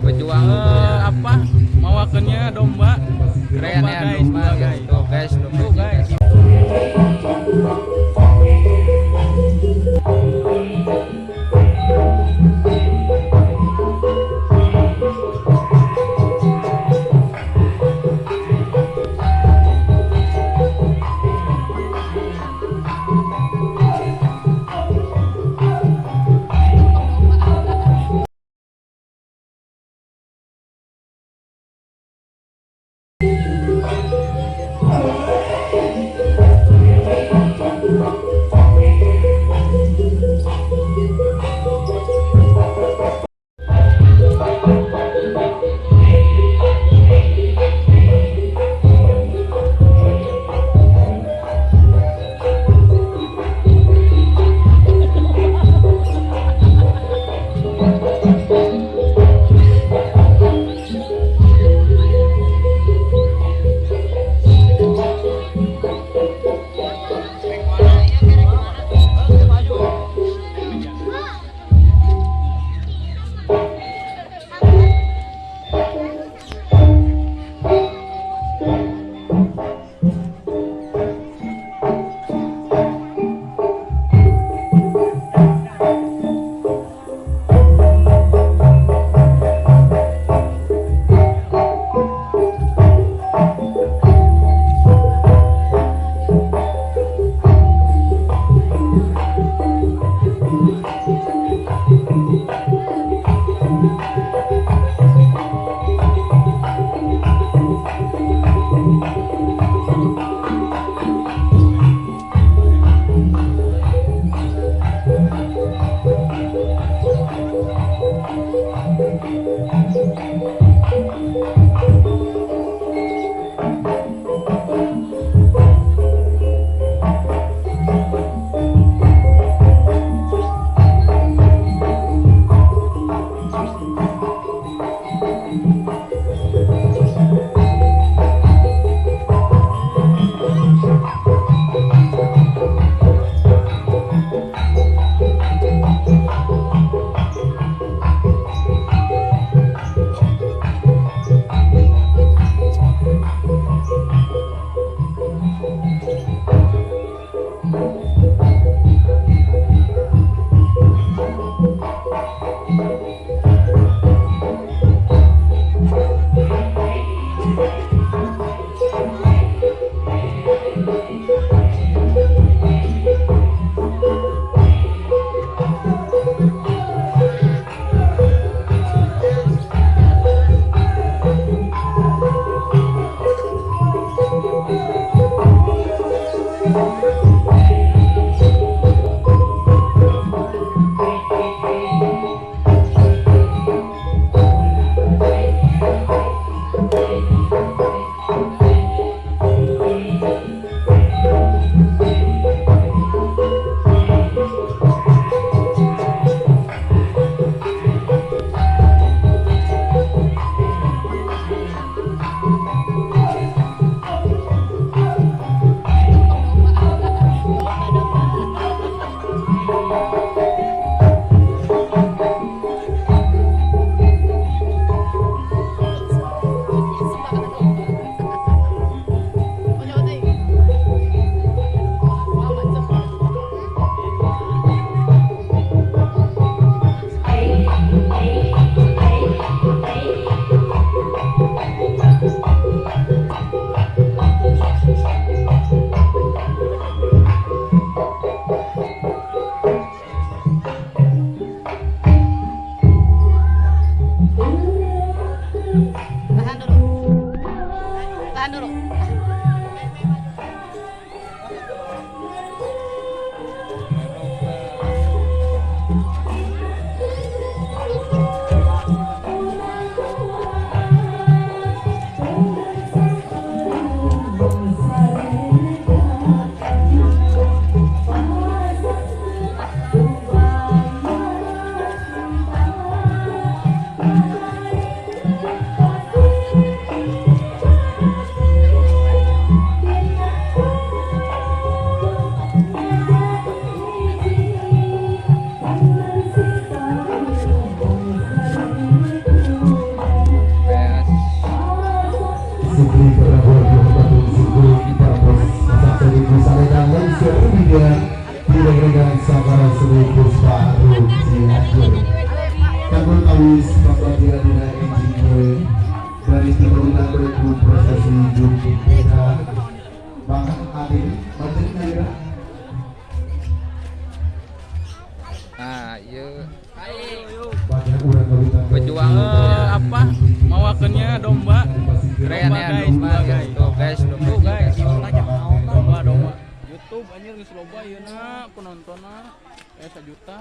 Pejuang. Apa? Mawakeunnya domba. Keren Domba, ya, guys, domba domba, guys. Tuh guys, domba. Tuh, guys. Cianjur. Kanggo kawis pambagian dina enjing poe baris dibagian ku prosesi bendera. Mangga Adi, banten nyalira. Nah, iya. Banyak urang kawitan. Pejuang. Apa? Mawakeunnya domba. Keren Domba, ya, guys, domba domba, guys. Tuh guys, domba Tuh guys, guys. Domba domba. YouTube anjir geus loba ieu na penontonna 1 juta.